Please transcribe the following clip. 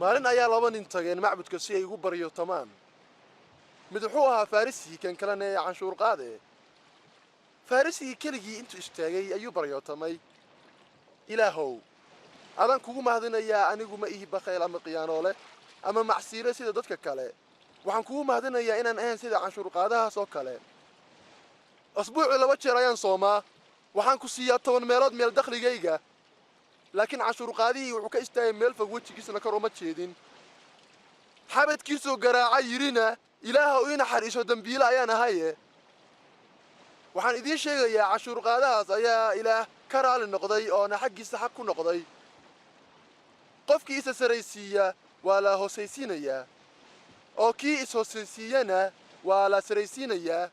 Maalin ayaa laba nin tageen macbudka si ay ugu baryotamaan. Mid wuxuu ahaa Farrisi, kan kalena ee canshuur qaade. Farrisigii keligii intuu istaagay ayuu baryootamay: "Ilaahow, adaan kugu mahadinayaa. Anigu ma ihi bakhayl ama khiyaanoole ama macsiile sida dadka kale. Waxaan kugu mahadinayaa inaan ahayn sida canshuur qaadahaas oo kale. Asbuucii laba jeer ayaan soomaa. Waxaan ku siiyaa 10 meelood meel dakhligayga." Laakiin canshuur qaadihii wuxuu ka istaagay meel fog, wejigiisna kor uma jeedin. Xabadkiisuu garaaca, yidhina: "Ilaahow, ii naxariiso, dembiile ayaan ahaye." Waxaan idiin sheegayaa, canshuur qaadahaas ayaa Ilaah ka raali noqday oona xaggiisa xaq ku noqday. Qofkii isa saraysiiya waa la hoosaysiinayaa, oo kii is hoosaysiiyana waa la saraysiinayaa.